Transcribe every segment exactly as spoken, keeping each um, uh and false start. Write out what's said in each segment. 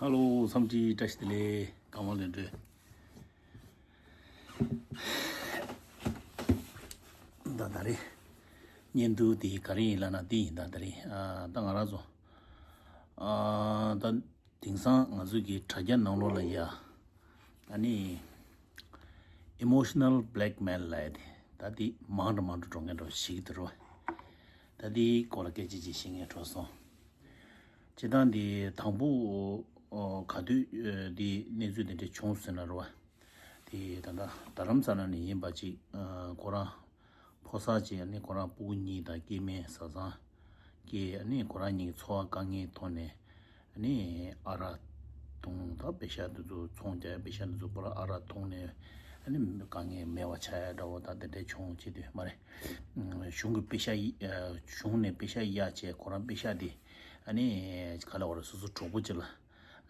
ཧ་ལོ། འཚམས་འདྲི་བཀྲ་ཤིས་བདེ་ལེགས། གང་མ་ལོན་འདྲི། ད་ད་རེས་བརྙན་ཐུང་དེ་ག་རེ་ཡིན་ལབ་ན། དེ་ཡིན། ད་ད་རེས་ཨ་ད་ང་རང་ཚོ་ཨ་ད་དེང་སང་ང་ཚོ་གི་དྲ་རྒྱ་ནང་ལོགས་ལ་ཡ་ཨ་ནི་emotional blackmail ལབ་ཡ་དེ་ད་དེ་མང་དུ་མང་དུ་འགྲོ་མཁན་འདྲ་ཞིག་འདུག་རོ། ད་དེའི་སྐོར་ལ་སྐད་ཆ་ཅིག་བཤད་མཁན་འགྲོ་སོང་། སྤྱིར་བཏང་འདི་དང་པོ་ག་དུས་འདི་གནས་ཚུལ་དེ་འདྲ་བྱུང་ཟེར་ན་རོ། དེ་ད་ལྟ་རྡ་རམ་ས་ལ་ནས་ཡིན་པ་ཅིག་ཁོ་རང་ཕོ་གསར་ཅིག་ཨ་ནི་ཁོ་རང་སྤུ་གུ་གཉིས་དང་སྐྱེ་དམན་བཟའ་ཚང་སྐྱེས། ཨ་ནི་ཁོ་རང་གཉིས་འཚོ་བ་དཀའ་ངལ་ཐོག་ནས་ཨ་ནི་ཨ་རག་འཐུང་། ད་པེ་ཤ་དེ་ཚོ་ཚོང་རྒྱག་པེ་ཤ་དེ་ཚོ་ཁོ་རང་ཨ་རག་འཐུང་ནས་ཨ་ནི་དཀའ་ངལ་མེད་པ་ཆགས་ཡ་འདྲ་བོ་ད་དེ་འདྲ་བྱུང་བྱེད་དུས་མ་རེད། གཞུང་གི་པེ་ཤ་ཡི་གཞུང་ནས་པེ་ཤ་གཡར་བྱས་ཁོ་རང་པེ་ཤ་དེ་ཨ་ནི་ག་ལ་བ་རེད། སོ་སོ་གྲོགས་པོ་ཅིག་ལ་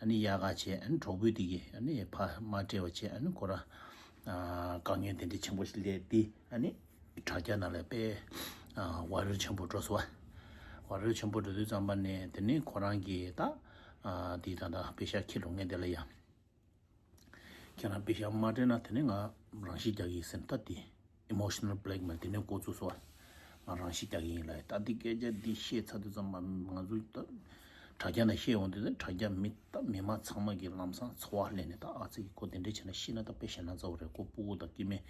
ཨ་ནི་གཡར་ག་བྱས། ཨ་ནི་གྲོགས་པོ་དེ་གིས་ཨ་ནི་ཕར་མ་སྤྲད་པ་བྱས། ཨ་ནི་ཁོ་རང་དཀའ་ངལ་དེ་འདྲ་ཆེན་པོ་ཞིག་སླེབས་དེ་ཨ་ནི་དྲ་རྒྱ་ནང་ལ་དཔེ་ཝའི་རལ་ཆེན་པོ་འགྲོ་སོང་བ། ཝའི་རལ་ཆེན་པོ་འགྲོ་དུས་ཙམ་པ་ནས་དེ་ནི་ཁོ་རང་གིས་ད་དེ་ད་ད་པེ་ཤ་ཁྱེར་འགྲོ་མཁན་དེ་ལ་ཡ། ཁྱེད་རང་པེ་ཤ་མ་སྤྲད་ན་དེ་ནས་ང་རང་ཤི་རྒྱག་གི་ཡིན་ཟེར། ད་དེ་emotional blackmail དེ་ནས་འགོ་བཙུགས་སོང་བ། ང་རང་ཤི་རྒྱག་གི་ཡིན་ལབ། ད་དེ་སྐད་ཆ་འདི་བཤད་ཚར་དུས་ཙམ་པ་ང་ཚོ་ད་དྲ་རྒྱ་ནང་བཤད་འོང་དུས་ད་དྲ་རྒྱ་མི་ད་མི་མང་ཚང་མ་གི་ལམ་སང་ཚོར་བ་སླེབས་ནས། ད་ཨ་ཙི་གི་ཁོ་དེ་འདྲས་བྱས་ན་ཤི་ན་ད་དཔེ་ཞེད་སྣང་ཚ་བོ་རེད། ཁོ་སྤུ་གུ་དང་སྐྱེ་དམན་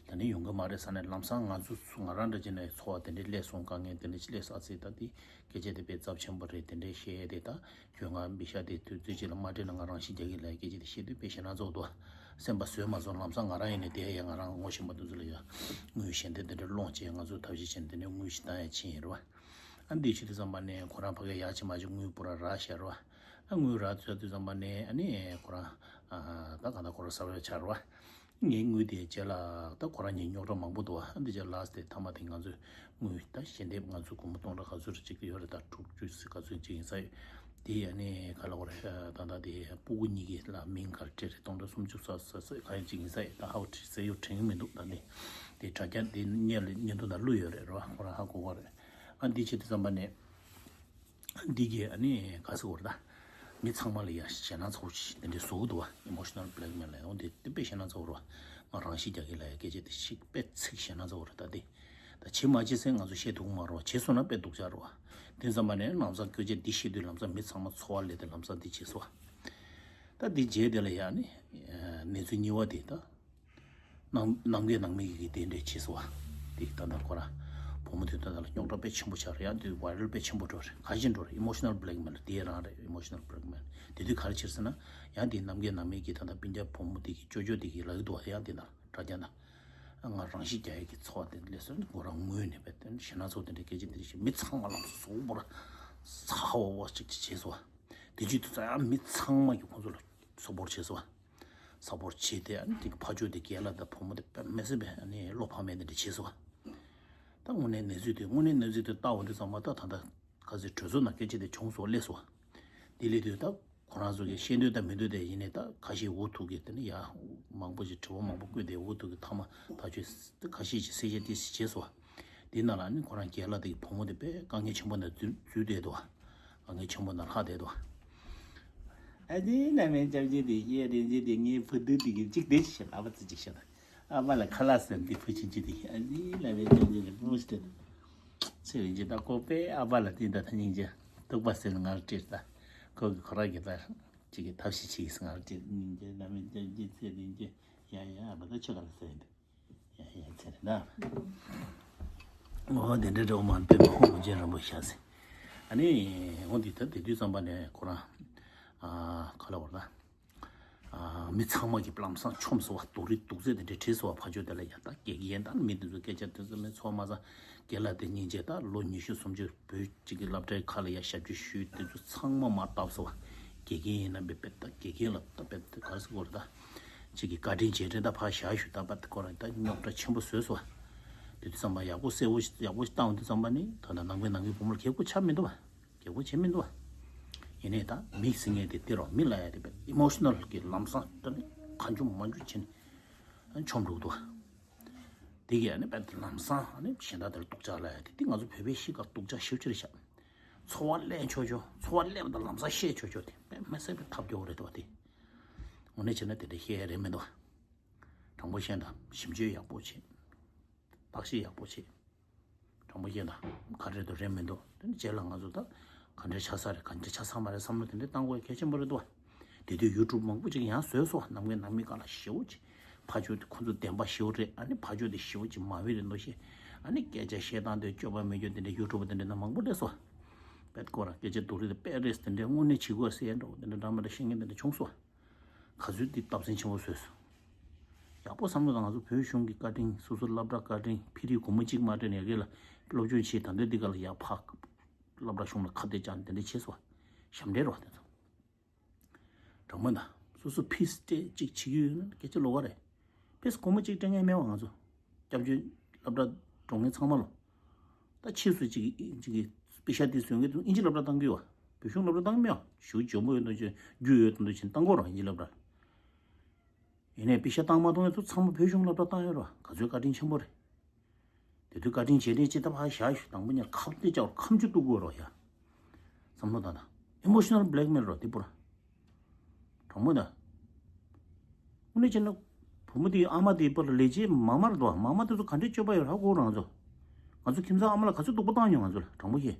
ད་ནི་ཡོང་གི་མ་རེད་ཟེར་ནས་ལམ་སང་ང་ཚོ་ང་རང་འདྲ་བྱས་ནས་ཚོར་བ་དེ་འདྲས་སླེབས་སོང་། དཀའ་ངལ་དེ་འདྲས་སླེབས་སོང་། ཨ་ཙི་ད་དེ་སྐད་ཆ་དེ་དཔེ་ཚབས་ཆེན་པོ་རེད། དེ་འདྲས་བཤད་དེ་ད། ཁྱོད་ང་པེ་ཤ་དེ་དུས་ཚོད་ཅིག་ལ་མ་སྤྲད་ན་ང་རང་ཤི་རྒྱག་གི་ལབ་སྐད་ཆ་དེ་བཤད་དུས་དཔེ་ཞེད་སྣང་ཚ་བོ་འདུག། སེམས་པ་བཟོད་མ་བཟོད་ལམ་སང་ང་རང་ཡིན་ནས་དེ་ཡ་ང་རང་ངོ་ཤེས་པ་དེ་ཚོ་ལ་ཡ་དངུལ་ཞལ་འདེབས་དེ་འདྲ་སློང་བྱས། ང་ཚོ་ཐབས་ཤེས་བྱས་ནས་དེ་འདྲ་དངུལ་ཞིག་བཏང་ཡ་ཕྱིན་ཡིན་རེད་བ། ཨ་འདི་བྱེད་དུས་ཙམ་པ་ནས་ཁོ་རང་ཕ་གི་ཡག་ཅིག་མ་ཅིག་དངུལ་པུ་ར་རག་ཤག་རེད་བ། ཨ་དངུལ་རག་ཚར་དུས་ཙམ་པ་ནས་ཨ་ནི་ཁོ་རང་ཨ་ད་ག་ད་ཁོ་རང་གསར་པ་ཆགས་རེད་བ། ངའི་དངུལ་དེ་རྗེས་ལ་ད་ཁོ་རང་གཉིས་རྙོག་དྲ་མང་པོ་འདུག་བ། ཨ་འདི་རྗེས་ལ་དེ་མཐའ་མ་དེ་ང་ཚོས་དངུལ་ད་ཞལ་འདེབས་ང་ཚོ་སྒོར་མོ་སྟོང་ཕྲག་ག་ཚོད་རེ་ཅིག་ཡོད་རེད། ད་དྲུག་ཅུ་ཙམ་ག་ཚོད་ཅིག་ཡིན་ས་ཡོད། དེ་ཨ་ནི་ག་ལ་བ་རེད། ད་ད་དེ་སྤུ་གུ་གཉིས་ཀྱི་ལ་མིང་ག་རེ་སྤྲད་རེད། སྟོང་ཕྲག་སུམ་ཅུ་ཙམ་ཙམ་ག་ཡིན་ཅིག་ཡིན་ས་ཡོད། ད་ཧ་བ་ཁྲི་ཟེར་ཡོད་དྲན་གྱི་མི་འདུག། ད་ནི་དེ་དྲ་རྒྱ་དེ་བརྙན་ལ་བརྙན་ཐུང་ནང་བླུགས་ཡོད་རེད་རོ། ཁོ་རང་ཧ་གོ་གོ་རེད། ཨ་འདི་བྱེད་དུས་ཙམ་པ་ནས། འདི་གས་ཨ་ནི་ག་ཟེར་དགོས་རེད། ད་མི་ཚང་མ་ལ་ཡ་ཞེད་སྣང་ཚ་བོ་ཞིག་དེ་འདྲའི་བཟོ་གི་འདུག་བ། emotional blackmail ལབ་ཡོང་དེ་དེ་དཔེ་ཞེད་སྣང་ཚ་བོ་རེད་བ། ང་རང་ཤི་རྒྱག་གི་ལབ་ཡ་སྐད་ཆ་དེ་ཞིག་དཔེ་ཚིག་ཞེད་སྣང་ཚ་བོ་རེད། ད་དེ་ད་བྱེད་མ་བྱེད་ཟེར་ང་ཚོ་བཤད་ཐུབ་ཀྱི་མ་རེད་བ། བྱེད་སོང་ན་དཔེ་སྡུག་ཅག་རེད་བ། དེ་ཙམ་པ་ནས་ལམ་སང་སྐད་ཆ་འདི་བཤད་དུས་ལམ་སང་མི་ཚང་མ་ཚོར་བ་སླེབས་ཏེ་ལམ་སང་འདི་བྱེད་སོང་བ། ད་འདི་རྗེས་དེ་ལ་ཡ་ནི་གནས་ཚུལ་གཉིས་པ་དེ་ད། ནང་ནང་གི་ནང་མི་གིས་དེ་འདྲས་བྱས་སོང་བ། དེ་ད་ལྟ་ཁོ་རང་བུ་མོ་དེ་ད་ལྟ་ལ་རྙོག་དྲ་དཔེ་ཆེན་པོ་ཆགས་རེད། ཡང་དེ་ཝའི་རལ་དཔེ་ཆེན་པོ་འགྲོ་རེད། ག་བཞིན་འགྲོ་རེད། emotional blackmail དེ་རང་རེད། emotional blackmail དེ་དུས་ག་རེ་བྱེད་ཟེར་ན། ཡང་དེ་ནང་གི་ནང་མི་གིས་ད་ལྟ་སྤུན་ཀྱག་བུ་མོ་དེ་གི་ཅོ་ཅོ་དེ་གིས་ལབ་ཀྱི་འདུག་བ། ཡང་དེ་ན་དྲ་རྒྱ་ན་ང་རང་ཤི་རྒྱག་ཡས་ཀྱི་ཚོར་བ་དེ་འདྲ་སླེབས་སོང་། ཁོ་རང་ངུས་ནས་དཔེ་དེ་ཞེད་སྣང་ཚ་བོ་དེ་འདྲའི་སྐད་ཆ་དེ་འདྲ་བཤད། མི་ཚང་མ་ལ་སོག་པོར་ཚ་བ་བ་ཅིག་ཅིག་བྱས་སོང་བ། དེ་བྱེད་དུས་ཙམ་ཡང་མི་ཚང་མ་གིས་ཁོང་ཚོ་ལ་སོག་པོར་བྱས་སོང་བ། ས་ཕོར་བྱས་ཏེ་ཨ་ནི་དེ་གི་ཕ་ཇོ་དེ་རྒན་ལགས་དང་བུ་མོ་དེ་དཔེ་མི་སྲིད་པའི་ཨ་ནི་བློ་ཕམ་མེད་དེ་འདྲ་བྱས་སོང་བ། ད་དངོས་གནས་གནས་ཚུལ་དེ་དངོས་གནས་གནས་ཚུལ་དེ་ལྟ་འོང་དུས་ཙམ་པ་ད་ད་ལྟ་ག་ཚོད་གྲོས་ཚོགས་ནང་སྐད་ཆ་དེ་བྱུང་སོང་སླེབས་སོང་བ། དེ་སླེབས་དུས་ད་ཁོ་རང་ཚོ་གི་ཤེས་འདོད་དང་མི་འདོད་དེ་ཡིན་ནའི་ད་ཁ་ཤས་འུ་ཐུག་གི་དེ་ནི་ཡ་མང་པོ་ཞིག་དྲི་བ་མང་པོ་བཀོད་དེ་འུ་ཐུག་གི་མཐའ་མ་ཐག་གཅོད་ཁ་ཤས་ཀྱིས་གསལ་བཤད་དེ་བྱས་སོང་བ། དེ་ནང་ལ་ནི་ཁོ་རང་རྒན་ལགས་དེ་གི་བུ་མོ་དེ་དཔེ་དཀའ་ངལ་ཆེན་པོ་ནང་འཛུལ་འཛུལ་བསྡད་འདུག་བ། དཀའ་ངལ་ཆེན་པོ་ནང་ལྷག་བསྡད་འདུག་བ། ཨ་ཙི་ན་མེད་ཅམ་ཅི་དེ་ཡེ་རེ་ཅི་དེ་ངའི་བུ་དུ་དེ་གི་གཅིག་དེ་ཞིག་ཨ་ཕ་ཙི་ཅིག་ཤ་ད། ཨ་ཕ་ལ་ཁ་ལག་ཟེར་འདི་བུ་ཆུང་ཆུང་དེ་ཨ་ཙི་ན་མེད་ཅམ་ཅི་དེ་བུ་ཞིག་དེ། ཚེ་རིང་ཅི་ད་ཁོ་པས་ཨ་ཕ་ལ་དེ་ད་ཐ་སྙིང་རྗེ་ཐུག་པ་ཟེར་ང་ལ་སྤྲད་ད། ཁོ་གི་ཁོ་ར་གི་ད་ཅིག་གི་ཐབས་ཤེས་ཅིག་ང་ལ་སྤྲད་སྙིང་རྗེ་ན་མེད་ཅམ་ཅི་ཚེ་རིང་ཅི་ཡ་ཡ་ཨ་ཕ་ད་ཆོ་ག་ལ་ཟེར་འདི། ཡ་ཡ་ཚེ་རིང་ད། འོ་དེ་འདྲ་འདྲ་བོ་མ་དཔེ་མ་ཧོ་མོ་ཅན་རིན་པོ་ཤ་ཟེར། ཨ་ནི་འོ་འདི་ད་དེ་དུས་ཙམ་པ་ནས་ཁོ་རང་ཨ་ག་ལ་བར་ད། ཨ་མི་ཚང་མ་གི་ལམ་སང་ཆོམ་སོང་བ། སྡུག་རི་སྡུག་ཚད་དེ་འདྲ་བྲིས་སོང་བ། ཕ་ཆོས་དེ་ལ་ཡ་ད་དགེ་རྒན་དང་མི་དེ་ཚོ་སྐད་ཆ་དེ་ཚོ་མི་ཚོ་མ་ཚང་། རྒན་ལགས་དེ་སྙིང་རྗེ་ད་ལོ་ཉི་ཤུ་སུམ་ཅུ་བོད་གཅིག་གི་སློབ་གྲྭའི་ཁ་ལ་ཡ་ཞབས་ཕྱི་ཞུས་དེ་ཚོ་ཚང་མ་མར་བཏབ་སོང་བ། དགེ་རྒན་ཡིན་ན་བེད་བེད་ད་དགེ་རྒན་ལ་ད་བེད་ད་ག་རེ་ཟེར་དགོས་རེད་ད། གཅིག་གི་བཀའ་དྲིན་རྗེས་དྲན་ད་ཕར་བཞག་ཞུ་ད་པ་དེ་ཁོ་རང་ད་རྙོག་དྲ་ཆེན་པོ་བཟོས་སོང་བ། དེ་དུས་ཙམ་པ་ཡག་པོ་གསལ་པོ་ཞིག་ཡག་པོ་ཞིག་བཏང་དུས་ཙམ་པ་ནི་ད་ད་ནང་པའི་ནང་པའི་བུ་མོར་གལ་པོ་ཆགས་མི་འདུག་བ། གལ་པོ་བྱེད་མི་འདུག་བ། ཡིན་ནའི་ད་མི་ཟེར་མཁན་དེ་དེ་རོ་མི་ལ་ཡ་དེ་བེད་ཨི་མོ་ཤི་ནལ་གི་ལམ་སང་ད་ནི་གང་བྱུང་མང་བྱུང་བྱས་ནས་ཆོམ་འགྲོ་གི་འདུག་བ། དེ་གིས་ཨ་ནི་དཔེ་ལམ་སང་ཨ་ནི་གཞན་དག་དེར་སྡུག་ཅག་ལབ་ཡ་དེ་དེ་ང་ཚོ་བོད་པའི་གཤིས་ཀ་སྡུག་ཅག་ཞེ་པོ་ཅིག་རེད་ཤག་འཚོ་བ་ལེན་ཆོག་ཆོག་འཚོ་བ་ལེན་པ་དང་ལམ་སང་བཤད་ཆོག་ཆོག་དེ་དཔེ་མི་སྲིད་པའི་ཐབས་སྐྱོ་བོ་རེད་འདུག་བ་དེ། དངོས་གནས་བྱས་ན་དེ་འདྲ་བཤད་ཡ་རེད་མི་འདུག་བ། དྲང་པོ་བཤད་ན་ཞིབ་དཔྱོད་ཡག་པོ་བྱེད། བརྟག་དཔྱད་ཡག་པོ་བྱེད། དྲང་པོ་བཤད་ན་ག་རེ་འདུག་རེད་མི་འདུག་དེ་ནི་རྗེས་ལ་ང་ཚོ་ད་ག་འདྲ་ཆགས་ས་རེད་ག་འདྲ་ཆགས་ས་མ་རེད་བསམ་བློ་དེ་འདྲ་བཏང་དགོས་གལ་ཆེན་པོ་རེད་འདུག་བ། དེ་དུས་ཡུ་ཊུབ་མང་པོ་ཅིག་ཡང་བཟོས་སོང་ནམ་མཁའི་ནང་མི་ག་ལ་ཞེ་བོ་ཅིག་ཕ་ཆོས་དེ་ཁོ་ཚོ་བདེན་པ་ཞེ་བོ་རེད། ཨ་ནི་ཕ་ཆོས་དེ་ཞེ་བོ་ཅིག་མ་འོས་རེད་འདུག་ཤེས། ཨ་ནི་སྐད་ཆ་བཤད་སྟངས་དེ་སྤྱོད་པ་མི་སྤྱོད་དེ་འདྲ་ཡུ་ཊུབ་དེ་འདྲ་ན་མང་པོ་སླེབས་སོང་། པད་ཀོ་ར་སྐད་ཆ་སྡུག་རེད་དེ་པད་རེས་དེ་འདྲ་དངོས་གནས་བྱེད་དགོས་ཟེར་འགྲོ་དེ་འདྲ་འདྲ་མི་འདྲ་བཤད་མཁན་དེ་འདྲ་བྱུང་སོང་། ག་ཚོད་འདི་སྟབས་ཟིན་ཆེན་པོ་བཟོས་སོང་། ཡག་པོ་བསམ་བློ་དང་ང་ཚོ་བོད་གཞུང་གི་བཀའ་དྲིན་སོ་སོ་སློབ་གྲྭ་བཀའ་དྲིན་ཕི་རི་སྒོར་མོ་གཅིག་མ་སྤྲད་ནས་ཡ་གི་ལ་སློབ་སྦྱོང་བྱེད་ད་འདི་འདི་ག་ལ་ཡག་ཕག་སློབ་གྲྭ་གཞུང་ལ་ཁ་གཏད་བཅག་ནས་དེ་འདྲ་བྱས་སོང་། ཞབས་འདྲེན་རོགས་དེ་ཚོ། དྲང་མོ་ན། སོ་སོ་ཕིས་སྤྲད་ཅིག་བྱེད་ཀྱི་ཡོད་ན་སྐད་ཆ་ལོགས་ཀ་རེད། ཕིས་སྒོར་མོ་གཅིག་སྤྲད་མཁན་མེད་བ་ང་ཚོ། སྐྱབས་བཅོལ་སློབ་གྲྭ་འགྲོ་མཁན་ཚང་མ་ལོ། ད་ཕྱིས་སུ་ཅིག་ཅིག་གི་པེ་ཤ་དེ་བཟོས་མཁན་ཚོ་ཨིན་ཇི་སློབ་གྲྭ་བཏང་གི་ཡོད་བ། བོད་གཞུང་སློབ་གྲྭ་བཏང་གི་མེད་བ། ཞུ་འཇོན་པོ་ཡོད་འདུག་ཅེས་རྒྱུས་ཡོད་འདུག་ཅེས་བཏང་གོ་ར་ཨིན་ཇི་སློབ་གྲྭ། ཡིན་ནའི་པེ་ཤ་བཏང་མ་ཐུབ་མཁན་ཚོ་ཚང་མ་བོད་གཞུང་སློབ་གྲྭ་བཏང་ཡོད་ར་ག་ཚོད་བཀའ་དྲིན་ཆེན་པོ་རེད། དེ་དུས་བཀའ་དྲིན་རྗེས་དྲན་ཅི་ལྟ་བ་བཞག་ཞུ་དང་པོ་ཉལ་ཁབ་ཏེ་ཅག་ཁམ་ཆུ་གཏུག་དགོས་རོགས་ཡ། བསམ་བློ་བཏང་དང་། ཨི་མོ་ཤི་ནལ་བྷི་ལེག་མེལ་རོགས་དེ་པུ་ར། དྲང་མོ་ད། དངོས་གནས་བྱས་ན། བུ་མོ་དེའི་ཨ་མ་དེའི་པར་ལས་བྱེད་མ་མར་འདུག་མ་མ་དེ་ཚོ་ག་འདྲའི་སྤྱོད་པ་ཡོད་ཧ་གོ་རང་ཚོ། ང་ཚོ་ཁྱིམ་ཚང་ཨ་མ་ལ་ག་ཚོད་སྡུག་པོ་བཏང་མྱོང་ང་ཚོ་ལ་དྲང་པོ་བཤད།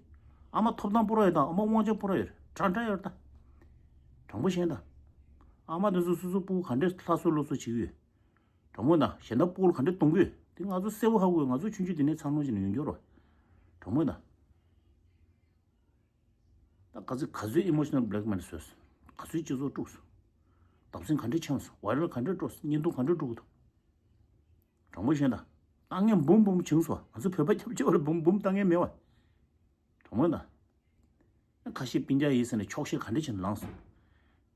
ཨ་མ་ཐོབ་ཐང་སྤོ་ར་ཡོད་དང་ཨ་མ་དབང་ཆ་སྤོ་ར་ཡོད་འདྲ་འདྲ་ཡོད་ད། དྲང་པོ་བཤད་ད། ཨ་མ་དེ་ཚོ་སོ་སོ་སྤུ་གུ་ག་འདྲའི་ལྷ་སོ་ལོ་སོ་བྱེད་ཀྱི་ཡོད། དྲང་མོ་ན་གཞན་དག་སྤོ་ལོ་ག་འདྲ་གཏོང་གི་དེ་ང་ཚོ་གསལ་པོ་ཧ་གོ་ཡོད། ང་ཚོ་ཆུང་ཆུང་དེ་ནས་འཚར་ལོངས་བྱས་ནས་ཡོང་རྒྱུ་རོ། དྲང་མོ་ན། ད་ག་ཚོད་ག་ཚོད་ཨི་མོ་ཤི་ནལ་བྷི་ལེག་མེལ་བཟོས་སོང་། ག་ཚོད་སྤྱི་ཚོགས་དཀྲུགས་སོང་། བརྡབ་གསིག་ག་འདྲ་ཆགས་སོང་། ཝའི་རལ་ག་འདྲ་འགྲོ་སོང་། བརྙན་ཐུང་ག་འདྲ་དཀྲུགས་འདུག་དྲང་མོ་བཤད་ན། བཏང་མཁན་འབུམ་འབུམ་བྱུང་སོང་། ང་ཚོ་བོད་པ་ཁྱབ་ཆེ་བ་ལ་འབུམ་འབུམ་བཏང་མཁན་མེད་བ། དྲང་མོ་ན། ཁ་ཤས་སྤུན་ཀྱག་ཡིན་ཟེར་ནས་ཆོག་ཤེས་ག་འདྲ་བྱས་ནས་ལངས་སོང་།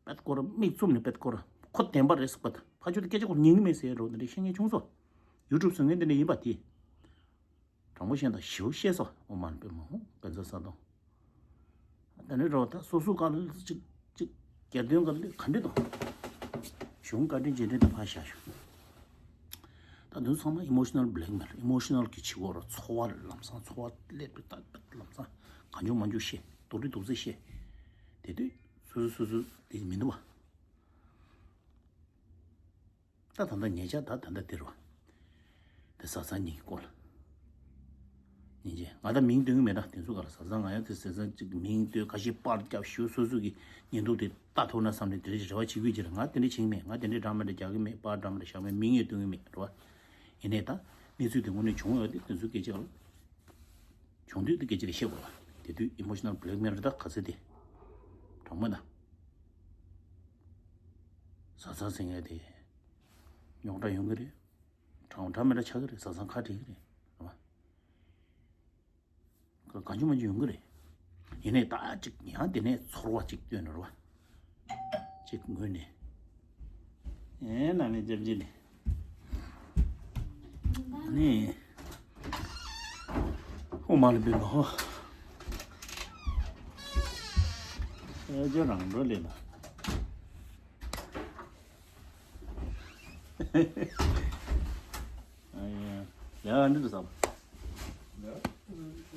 པད་ཀོ་ར་མིག་བཙུམ་ནས་པད་ཀོ་ར་ཁོ་བདེན་པ་རེད་ཟེར་པ་དང་ཕ་ཆོས་དེ་སྐད་ཆ་ཁོ་ཉན་གི་མེད་ཟེར་རོགས་དེ་འདྲ་བཤད་མཁན་བྱུང་སོང་། ཡུ་ཊུབ་བཟོ་མཁན་དེ་འདྲ་ཡིན་པ་དེ། དྲང་པོ་བཤད་དང་ཞེ་པོ་བཤད་སོང་ཨོ་མ་ནི་པད་མ་ཧོ་དཔེ་མཛོད་ས་དང་། དེ་ནས་རོགས་ད་སོ་སོ་ག་ལ་ཅིག་ཅིག་གྱ་སྟོན་ག་ལ་ག་འདྲ་དང་། གཞུང་བཀའ་དྲིན་རྗེས་དྲན་དང་ཕར་བཞག་ཞུ། ད་དུང་ཚང་མ་ཨི་མོ་ཤི་ནལ་བྷི་ལེག་མེལ། ཨི་མོ་ཤི་ནལ་གྱི་བྱེད་སྒོ་ར་འཚོ་བ་ལམ་སང་འཚོ་བ་སླེབས་པའི་ད་ལམ་སང་གང་བྱུང་མང་བྱུང་བཤད། རྡོག་རིལ་རྡོག་རྩལ་བཤད། དེ་དུས་སོ་སོ་སོ་སོ་དེ་མི་འདུག་བ། ད་ད་ལྟ་ཉེ་ཆར་ད་ད་ལྟ་དེ་རུ་དེ་བཟའ་ཚང་གཉིས་ཀྱི་སྐོར་ལ། ཉིན་རྗེས་ང་ད་མིང་སྟོན་གི་མེད་ད། དེ་ཚོ་ག་ལ་བཟའ་ཚང་ང་ཡང་དེ་བཟའ་ཚང་གཅིག་མིང་སྟོན་ཁ་ཤས་པར་རྒྱབ་ཞུ་སོ་སོ་གི་བརྙན་ཐུང་དེ་ལྟ་ཐུབ་ན་བསམ་ནས་དེ་རེ་རེ་བ་བྱེད་དགོས་ཀྱི་རེད། ང་དེ་འདྲ་བྱེད་ཀྱི་མེད། ང་དེ་འདྲའི་འདྲ་མི་འདྲ་རྒྱག་གི་མེད། པར་འདྲ་མི་འདྲ་བཞག་མེད། མིང་ཡང་སྟོན་གི་མེད་རེད་བ། ཡིན་ནའི་ད་གནས་ཚུལ་དེ་དངོས་གནས་བྱུང་ཡོད་དེ་དེ་ཚོའི་སྐད་ཆ་ག་ལ་བྱུང་དུས་དེ་སྐད་ཆ་རེ་བཤད་དགོས་རེད་བ། དེ་དུས་ཨི་མོ་ཤི་ནལ་བྷི་ལེག་མེལ་རེད་ད་ག་ཚོད་དེ། དྲང་མོ་ད། བཟའ་ཚང་ཟེར་མཁན་དེ་རྙོག་དྲ་ཡོང་གི་རེད། དྲང་འདྲ་མི་འདྲ་ཆགས་ཀྱི་རེད། བཟའ་ཚང་ཁ་བྲལ་གྱི་རེད། རེད་བ། གང་བྱུང་མང་བྱུང་ཡོང་གི་རེད། ཡིན་ནའི་ད་ཅིག་ཡང་དེ་ནས་ཚོར་བ་ཅིག་སྟོན་ནས་རེད་བ། ཅིག་ངོས་ནས། ཨེ་ན་ནས་འཇམ་ཅི་ནས། ནས། ཧོ་མ་ལ་བུད་ནོ། ཨེ་ཇོ་རང་འགྲོ་ལེ་ན། ཨ་ཡ། ལས་ཀ་འདི་འདྲ་བསམ། ལས་ཀ་འདི་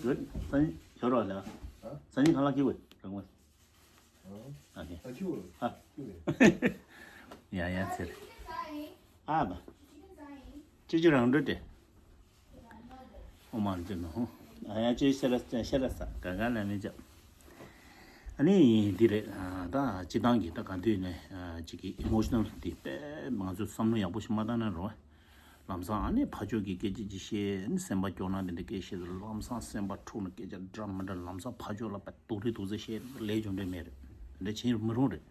འདྲ་བསམ། ཡོད་རོགས་ལས་ཀ། ཨ། སང་ཉིན་ཁ་ལག་ཁྱེར་དགོས་རང་དགོས། ཨ་ཁྱེར་དགོས། ཨ། ཁྱེར་དགོས། ཡ་ཡ་ཚེ་རེད། ཨ་བ། ཅི་ཅི་རང་འགྲོ་དེ། ཨོ་མ་འདི་ནོ། ཨ་ཡ་ཅི་ཤེ་ར་ཤེ་ར་ས་ག་ག་ལ་མི་འཇབ། ཨ་ནི་འདི་རེད། ད་སྤྱི་བཏང་གི་ད་ག་དུས་ནས་ཅིག་གི་ཨི་མོ་ཤི་ནལ་འདི་དཔེ་ང་ཚོས་བསམ་བློ་ཡག་པོ་ཞིག་མ་བཏང་ན་རོ། ལམ་སང་ཨ་ནི་ཕ་ཕྱོགས་ཀྱི་སྐད་ཆ་ཅིག་བཤད་ཨ་ནི་སེམས་པ་སྐྱོ་ན་དེ་འདྲ་སྐད་བཤད་ལམ་སང་སེམས་པ་འཁྲུག་ན་སྐད་ཆ་འདྲ་མི་འདྲ་ལམ་སང་ཕ་ཕྱོགས་ལ་དཔེ་སྡུག་རུས་སྡུག་རྩུབ་བཤད་ལས་རྒྱུ་འབྲས་མེད་རེད། དེ་འདྲ་བྱེད་མི་རུང་རེད།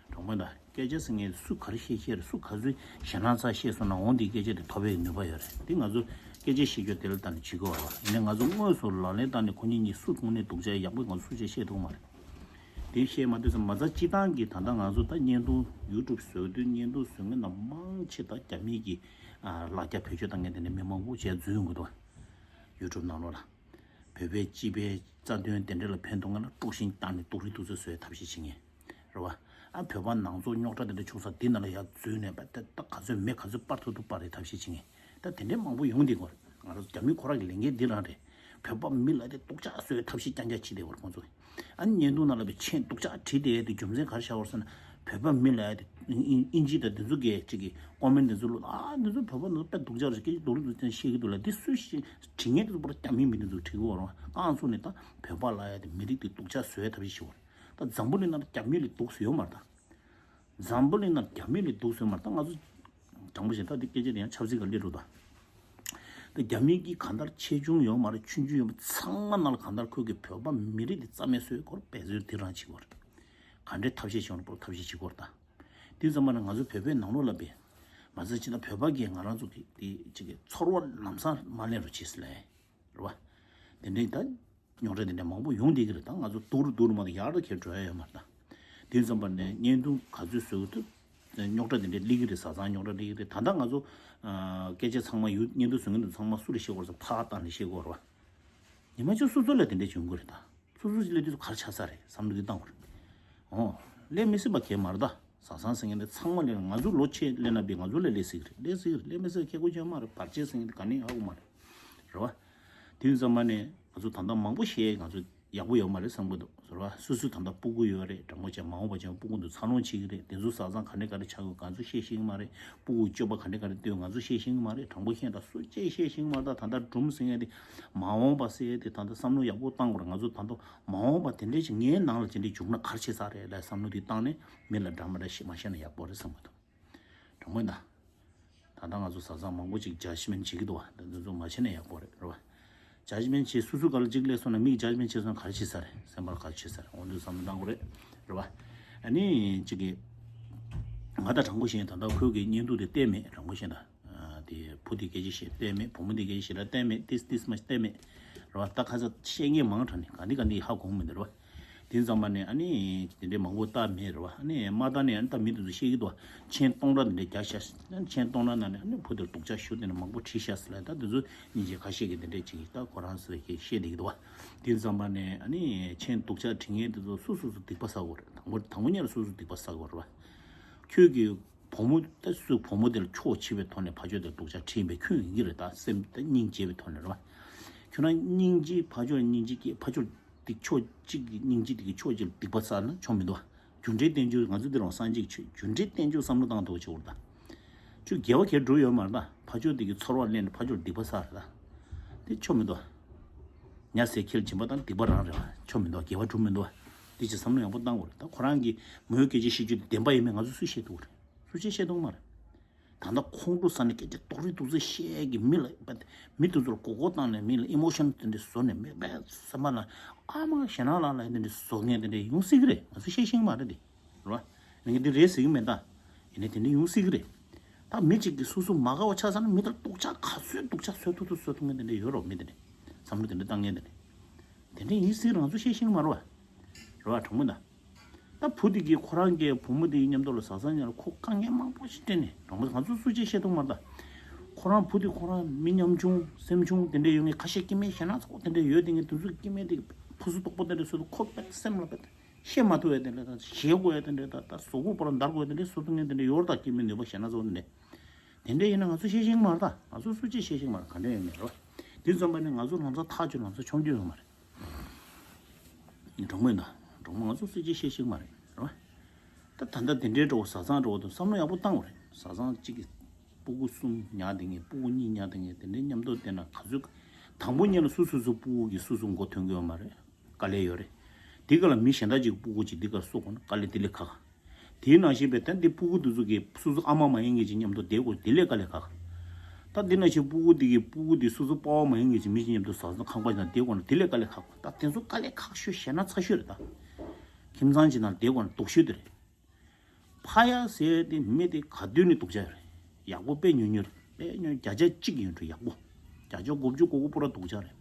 དྲང་པོ་ད་སྐད་ཆ་ཟེར་མཁན་སུ་ག་རེ་བཤད་བཤད་རེད། སུ་ག་ཚོད་ཞེད་སྣང་ཚ་བཤད་སོང་ན་འོང་དེའི་སྐད་ཆ་དེ་ཐོབ་པའི་ནུས་པ་ཡོད་རེད། དེ་ང་ཚོ་སྐད་ཆ་བཤད་རྒྱུ་དེ་ལ་བལྟས་ནས་བྱེད་དགོས་པ་རེད། ཡིན་ནའི་ང་ཚོ་དངོས་སུ་ལག་ལེན་བསྟར་ནས་ཁོ་གཉིས་གཉིས་སུ་དངོས་གནས་སྡུག་ཅག་ཡག་པོ་ང་ཚོ་སུ་གཅིག་བཤད་ཐུབ་མ་རེད། དེ་བཤད་མ་ཐུབ་ཙང་མ་རྩ་སྤྱི་བཏང་གི་ད་ལྟ་ང་ཚོ་ད་བརྙན་ཐུང་ཡུ་ཊུབ་བཟོ་དུས་བརྙན་ཐུང་བཟོ་མཁན་ནང་མང་ཆེ་ད་རྒྱ་མི་གི་ལ་རྒྱ་བེད་སྤྱོད་བཏང་མཁན་དེ་འདྲ་མི་མང་པོ་བྱས་འཛུལ་ཡོང་གི་འདུག་ཡུ་ཊུབ་ནང་ལོགས་ལ། བོད་པའི་སྤྱི་པའི་རྩ་དོན་དེ་འདྲ་ལ་ཕན་ཐོགས་ང་ལ་དཀྲུག་ཤིང་བཏང་ནས་སྡུག་རུས་སྡུག་རྩུབ་བཟོ་བའི་ཐབས་ཤེས་བྱེད་མཁན་རེད་བ། ཨ་བོད་པ་ནང་ཚོགས་རྙོག་དྲ་དེ་འདྲ་བྱུང་ས་འདི་ནང་ལ་ཡར་འཛུལ་ནས་བ་དེ་ད་ག་ཚོད་མེ་ག་ཚོད་སྤར་ཐུབ་ཐུབ་སྤར་རེད་ཐབས་ཤེས་བྱེད་མཁན་ད་དེ་འདྲའི་མང་པོ་ཡོང་འདི་གོ། ང་རང་རྒྱ་མི་ཁོ་རང་གི་ལས་འགན་འདི་རང་རེད། བོད་པ་མི་ལ་དེ་སྡུག་ཅག་བཟོ་བའི་ཐབས་ཤེས་རྐྱང་རྐྱང་བྱེད་བསྡད་པ་རེད་ཁོང་ཚོ། ཨ་ནི་བརྙན་ཐུང་ནང་ལ་བའི་མཆན་སྡུག་ཅག་བྲིས་བསྡད་ཡས་དེ་རྒྱུ་མཚན་ག་རེ་བཞག་པ་རེད་ཟེར་ན། བོད་པ་མི་ལ་དེ་དབྱིན་ཨིན་ཇི་དང་དེ་ཚོ་གིས་ཅིག་གི་ཀོ་མེན་དེ་ཚོ་བླུགས། ཨ་འདི་ཚོ་བོད་པ་འདི་ཚོ་དཔེ་སྡུག་ཅག་རེད། སྐད་ཆ་སྡུག་རུ་སྡུག་ཅག་བཤད་ཀྱི་འདུག་ལ། འདི་སུས་ཤེས། བྲིས་མཁན་དེ་ཚོ་པོ་ར་རྒྱ་མི་མི་དེ་ཚོ་བྲིས་ཀྱི་ཡོད་རེད་བ། རྐང་བཙུགས་ནས་ད་བོད་པ་ལ་ཡ་དེ་མི་རིགས་དེ་སྡུག་ཅག་བཟོ་བའི་ཐབས་ཤེས་བྱེད་པ་རེད། ད་འཛམ་བུ་གླིང་ནང་རྒྱ་མི་ལས་སྡུག་བཟོ་ཡོད་མ་རེད་ད། འཛམ་བུ་གླིང་ནང་རྒྱ་མི་ལས་སྡུག་བཟོས་མ་རེད། ད་ང་ཚོ་དྲང་པོ་བཤད་ད་འདི་སྐད་ཆ་དེ་ཡང་ཆབ་སྲིད་ཀྱི་སླེབས་འགྲོ་ད། ད་རྒྱ་མི་གིས་གང་ལྟར་ཆེ་ཆུང་ཡོད་མ་རེད། ཆུང་ཆུང་ཡོད་མ་ཚང་མ་ནང་ལ་གང་ལྟར་ཁོས་ཀྱི་བོད་པ་མི་རིགས་དེ་རྩ་མེད་བཟོས་སྐོར་འབད་རྩོལ་དེ་རང་བྱེད་དགོས་རེད། ག་འདྲའི་ཐབས་ཤེས་བྱུང་རུང་ཐབས་ཤེས་བྱེད་དགོས་རེད་ད། དེ་ཙམ་པ་ན་ང་ཚོ་བོད་པའི་ནང་ལོགས་ལ་བས་མ་ཚད་ཅི་ན་བོད་པ་གིས་ང་རང་ཚོ་གི་དེ་ཅིག་གི་ཚོར་བ་ལམ་སང་མ་ལེན་རོགས་བྱེད་ཟེར་ལ་ཡ། རེད་བ། དེ་འདྲའི་ད་རྙོག་དྲ་དེ་འདྲ་མང་པོ་ཡོང་བསྡད་ཀྱི་རེད། ད་ང་ཚོ་སྡུག་རུ་སྡུག་རུ་མ་གཏོགས་ཡག་རུ་ཁྱེར་འགྲོ་ཡ་ཡོད་མ་རེད་ད། དེ་ཙམ་པ་ནས་བརྙན་ཐུང་ག་ཚོད་བཟོ་གི་འདུག་རྙོག་དྲ་དེ་འདྲ་སླེབས་ཀྱི་རེད། བཟའ་ཚང་རྙོག་དྲ་སླེབས་ཀྱི་རེད། ད་ལྟ་ང་ཚོ་ཨ་སྐད་ཆ་ཚང་མ་ཡུ་བརྙན་ཐུང་བཟོ་མཁན་དེ་ཚང་མ་སུ་ལ་བཤད་དགོས་རེད་ཟེར་ཕར་བཏང་ནས་བཤད་དགོས་རེད་བ། ཉི་མ་ཅིག་སོ་སོ་ལ་དེ་འདྲ་བྱུང་གི་རེད་ད། སོ་སོ་ཅིག་ལ་དེ་ཚོ་ག་རེ་ཆགས་ས་རེད་བསམ་བློ་དེ་བཏང་དགོས་རེད། ཨོ། སླེབས་མི་སྲིད་པ་གང་ཡང་མ་རེད་ད། བཟའ་ཚང་ཟེར་མཁན་དེ་ཚང་མ་སླེབས་ན་ང་ཚོ་ལོ་ཆེ་སླེབས་ན་བས་ང་ཚོ་ལ་སླེབས་སྲིད་ཀྱི་རེད། སླེབས་སྲིད་ཀྱི་རེད། སླེབས་མི་སྲིད་ཁྱད་པར་ཅང་མ་རེད། བར་ཆད་ཟེར་མཁན་དེ་ག་ནས་ཡང་ཧ་གོ་མ་རེད། རེད་བ། དེ་ཙམ་པ་ནས་ང་ཚོ་ད་ལྟ་མང་པོ་བཤད་ང་ཚོ་ཡག་པོ་ཡོད་མ་རེད་བསམ་གྱི་འདུག་ཟེར་བ། སོ་སོའི་ད་ལྟ་སྤུ་གུ་ཡོད་རེད། དྲང་པོ་བྱས་མ་འོངས་པ་ཅན་སྤུ་གུ་འདི་འཚར་ལོངས་བྱེད་ཀྱི་རེད། དེ་ཚོ་བཟའ་ཚང་ག་འདྲ་ག་འདྲ་ཆགས་ཡོད་ང་ཚོ་ཤེས་ཤེས་ཀྱི་མ་རེད། སྤུ་གུ་སྤྱོད་པ་ག་འདྲ་ག་འདྲ་སྟོན་ང་ཚོ་ཤེས་ཤེས་ཀྱི་མ་རེད། དྲང་པོ་བཤད་ད་སུ་ཅིག་ཤེས་ཤེས་ཀྱི་མ་རེད། ད་ད་ལྟ་སྒྲུང་ཟེར་མཁན་དེ་མ་འོངས་པ་ཟེར་དེ་ད་ལྟ་བསམ་བློ་ཡག་པོ་བཏང་དགོས་རེད། ང་ཚོ་ད་ལྟ་མ་འོངས་པ་དེ་འདྲ་ཞིག་ངའི་ནང་ལ་དེ་འདྲ་བྱུང་ན་ག་རེ་བྱེད་ས་རེད་ལ་བསམ་བློ་དེ་བཏང་ནས་མི་ལ་འདྲ་མ་འདྲ་ཞིག་མ་བཤད་ན་ཡག་པོ་རེད་བསམ་གྱི་འདུག་དྲང་མོ་ཡིན་ད། ད་ལྟ་ང་ཚོ་བཟའ་ཚང་མང་པོ་ཅིག་ཇཇ་མེན་བྱེད་ཀྱི་འདུག་བ། ད་འདི་ཚོ་མ་བྱས་ན་ཡག་པོ་རེད། རེད་བ། ཇཇ་མེན་བྱེད་སོ་སོ་ག་ལ་ཅིག་སླེབས་སོང་ན་མིས་ཇཇ་མེན་བྱེད་སོང་ན་ག་རེ་བྱེད་ས་རེད། སེམས་པར་ག་རེ་བྱེད་ས་རེད། འོ་འདི་བསམ་བློ་བཏང་དགོས་རེད། རེད་བ། ཨ་ནི་ཅིག་གི་ང་ད་དྲང་པོ་བཤད་ད་ལྟ་ཁོས་ཀྱི་བརྙན་ཐུང་དེ་བལྟས་མེད། དྲང་པོ་བཤད་ད། ཨ་དེ་བུ་དེ་སྐད་ཆ་བཤད་བལྟས་མེད། བུ་མོ་དེ་སྐད་ཆ་བཤད་ད་བལྟས་མེད། ཏིས་ཏིས་མ་བལྟས་མེད། རེད་བ། ད་ཁ་ས་བཤད་མཁན་མང་དྲགས་ནས་ག་འདི་ག་འདི་ཧ་གོ་མི་འདུག་རེད་བ། དེ་ཙམ་པ་ནས་ཨ་ནི་དེ་འདྲའི་མང་པོ་བལྟས་མེད་རེད་བ། ཨ་ནི་མ་བལྟས་ནས་ཨ་ནི་ད་མི་དེ་ཚོ་བཤད་ཀྱི་འདུག་བ། མཆན་སྟོང་ཕྲག་དེ་འདྲ་རྒྱག་ཤག་མཆན་སྟོང་ཕྲག་ནང་ནས་ཨ་ནི་བུ་དེར་སྡུག་ཅག་ཞུ་དེ་ནས་མང་པོ་བྲིས་ཤག་ཟེར་ལ། ད་དེ་ཚོ་སྙིང་རྗེ་ཁ་ཤས་ཀྱིས་དེ་འདྲ་ཅིག་ད་ཁོ་རང་ཚོས་ཀྱིས་བཤད་བསྡད་ཀྱི་འདུག་བ། དེ་ཙམ་པ་ནས་ཨ་ནི་མཆན་སྡུག་ཅག་བྲིས་མཁན་དེ་ཚོ་སུ་སུ་སུ་སྡིག་པ་བསགས་དགོས་རེད། དང་པོ་དང་པོ་ཉིད་ལ་སུ་སུ་སྡིག་པ་བསགས་དགོས་རེད་བ། ཁྱོད་ཀྱིས་བུ་མོ་ད་སུ་བུ་མོ་དེ་ལ་ཕྱོགས་ཕྱེ་བའི་ཐོག་ནས་ཕ་ཕྱོགས་དེར་སྡུག་ཅག་བྲིས་པའི་ཁྱོད་ཡིན་གྱི་རེད། ད་སེམས་ད་སྙིང་རྗེ་བའི་ཐོག་ནས་རེད་བ། ཁྱོད་རང་སྙིང་རྗེ་ཕ་ཕྱོགས་སྙིང་རྗེ་སྐྱེ་ཕ་ཕྱོགས་སྡིག་ཕྱོགས་གཅིག་གི་སྙིང་རྗེ་དེ་གི་ཕྱོགས་གཅིག་ལ་སྡིག་པ་བསགས་ན་ཆོ་མི་འདུག་བ། རྒྱུ་འབྲས་བསྟན་བཅོས་ང་ཚོ་འདི་རང་སངས་རྒྱས་ཀྱི་ཆོས་རྒྱུ་འབྲས་བསྟན་བཅོས་བསམ་བློ་བཏང་ཐུབ་ཆོག་རེད་ད། ཁྱོད་དགེ་བ་གས་སྒྲུབ་ཡོད་མ་རེད་ད། ཕ་ཕྱོགས་སྡིག་གི་ཚོར་བ་ལེན་ནས་ཕ་ཕྱོགས་སྡིག་པ་བསགས་རེད་ད། དེ་ཆོ་མི་འདུག་བ། ཉ་ཟས་ཁྱི་ལ་སྦྱིན་པ་དང་སྡིག་པ་རང་རེད་བ། ཆོ་མི་འདུག་བ། དགེ་བ་སྒྲུབ་མི་འདུག་བ། དེ་ཅིག་བསམ་བློ་ཡག་པོ་བཏང་དགོས་རེད་ད། ཁོ་རང་གི་མོའི་སྐད་ཆ་བཤད་རྒྱུ་དེ་བདེན་པ་ཡིན་མིན་ང་ཚོ་སུས་ཤེས་ཐུབ་ཀྱི་རེད། སུ་ཅིག་ཤེས་ཐུབ་ཀྱི་མ་རེད། ད་ལྟ་ཁོང་ཁྲོ་ཟ་ནས་སྐད་ཆ་རྡོག་རིལ་རྡོག་རིལ་བཤད་ཀྱི་མི་ལ་མི་དེ་ཚོར་མགོ་སྐོར་བཏང་ནས་མི་ལ་ཨི་མོ་ཤོན་དེ་འདྲ་བཟོ་ནས་མི་དཔེ་སེམས་པ་ལ་ཨ་མ་ཞེ་ནག་ལ་ལ་དེ་འདྲ་བཟོ་མཁན་དེ་འདྲ་ཡོང་སྲིད་ཀྱི་རེད། ང་ཚོ་ཤེས་ཤེས་ཀྱི་མ་རེད་དེ། རེད་བ། ངས་འདི་རེད་ཟེར་གྱི་མེད་ད། ཡིན་ནའི་དེ་འདྲ་ཡོང་སྲིད་ཀྱི་རེད། ད་མི་གཅིག་གིས་སོ་སོ་མ་དགའ་བ་ཆགས་ཚར་ན་མི་དེར་སྡུག་ཅག་ག་ཚོད་སྡུག་ཅག་བཟོ་ཐུབ་ཐུབ་བཟོ་ཐུབ་མཁན་དེ་འདྲ་ཡོད་རོགས། མི་དེ་འདྲ་བསམ་བློ་དེ་འདྲ་བཏང་མཁན་དེ་འདྲ། དེ་འདྲ་ཡིན་སྲིད་ཀྱི་རེད། ང་ཚོ་ཤེས་ཤེས་ཀྱི་མ་རེད་བ། རེད་བ། དྲང་མོ་ད། ད་བུ་དེ་གིས་ཁོ་རང་གི་བུ་མོ་དེའི་མཉམ་དུ་ལ་བཟའ་ཚང་ཉར་ཁོ་དཀའ་ངལ་མང་པོ་ཞིག་སྤྲད་ནས་དྲང་མོ་ང་ཚོ་སུ་གཅིག་ཤེས་ཐུབ་མ་རེད་ད། ཁོ་རང་བུ་དེ་ཁོ་རང་མི་ཉམ་ཆུང་སེམས་ཆུང་དེ་འདྲ་ཡོད་མཁན་ཁ་ཤས་སྐྱེ་དམན་ཞེ་ན་ཚ་པོ་དེ་འདྲ་ཡོད། དེ་ངས་དེ་ཚོ་སྐྱེ་དམན་དེ་ཕུ་སུ་དོག་པོ་དེ་འདྲ་བཟོས་དུས་ཁོ་དཔེ་སེམས་ལ་དཔེ་བཤད་མ་ཐུབ་པའི་དེ་འདྲ་ད་ཞེད་དགོས་ཡ་དེ་འདྲ་ད་ད་གཟུགས་པོ་པོ་ར་འདར་དགོས་ཡ་དེ་འདྲ་བཟོ་ཐུབ་མཁན་དེ་འདྲ་ཡོད་རེད་ད། སྐྱེ་དམན་ནུས་པ་ཞེ་ན་ཚ་པོ་དེ་འདྲ་དེ་འདྲ་ཡིན་ན་ང་ཚོ་ཤེས་ཤེས་ཀྱི་མ་རེད་ད། ང་ཚོ་སུ་གཅིག་ཤེས་ཤེས་ཀྱི་མ་རེད། ག་འདྲ་ཡིན་ནའི་རེད་བ། དེ་ཙམ་པ་ནི་ང་ཚོ་ལམ་སང་ཐག་ཆོད་ལམ་སང་མཆོང་རྒྱུ་ཡོད་མ་རེད། གྲོགས་མོ་ཡིན་ད། གྲོགས་མོ་ང་ཚོ་སུ་གཅིག་ཤེས་ཤེས་མ་རེད་རེད་བ། ད་ད་ལྟ་དེ་འདྲའི་འགྲོ་བ་བཟའ་ཚང་འགྲོ་བ་དང་བསམ་བློ་ཡག་པོ་བཏང་བ་རེད། བཟའ་ཚང་གཅིག་གིས་སྤུ་གུ་གསུམ་ཉར་བསྡད་མཁན་སྤུ་གུ་གཉིས་ཉར་བསྡད་མཁན་དེ་འདྲའི་མཉམ་དུ་བསྡད་ན་ག་ཚོད། དང་པོ་ཉིད་ལ་སོ་སོ་སོ་སྤུ་གུ་གིས་སོ་སོ་མགོ་ཐོན་གི་ཡོད་མ་རེད། དཀའ་ལས་ཡོད་རེད། དེ་ག་ལ་མི་གཞན་དག་ཅིག་སྤུ་གུ་ཅིག་འདི་གར་གསོ་དགོས་ན་དཀའ་ལས་དེ་ལས་ཁག་དེའི་ནང་བཞིན་པའི་ད་འདི་སྤུ་གུ་དེ་ཚོ་གིས་སོ་སོ་ཨ་མ་མ་ཡིན་མཁན་ཅིག་མཉམ་དུ་བསྡད་དགོས་དེ་ལས་དཀའ་ལས་ཁག་ད་འདི་ནང་བཞིན་སྤུ་གུ་དེ་གིས་སྤུ་གུ་དེ་སོ་སོ་པ་ཕ་མ་ཡིན་མཁན་ཅིག་མི་ཅིག་མཉམ་དུ་བཟའ་ཚང་ཁང་པ་ཅིག་ནང་བསྡད་དགོས་ན་དེ་ལས་དཀའ་ལས་ཁག་ད་དེ་ཚོ་དཀའ་ལས་ཁག་ཤོས་ཞེ་ན་ཚ་ཤོས་རེད་ད། ཁྱིམ་ཚང་ཅིག་ནང་བསྡད་དགོས་ན་སྡུག་ཤོས་དེ་རེད། ཕ་ཡ་ཟེར་དེ་མི་དེ་ག་དུས་ནས་སྡུག་ཅག་རེད། ཡག་པོ་དཔེ་ཉུང་ཉུང་རེད། དཔེ་ཉུང་བརྒྱ་ཆ་གཅིག་ཡིན་འགྲོ་ཡག་པོ། བརྒྱ་ཆ་དགུ་བཅུ་གོ་དགུ་པོ་ར་སྡུག་ཅག་རེད།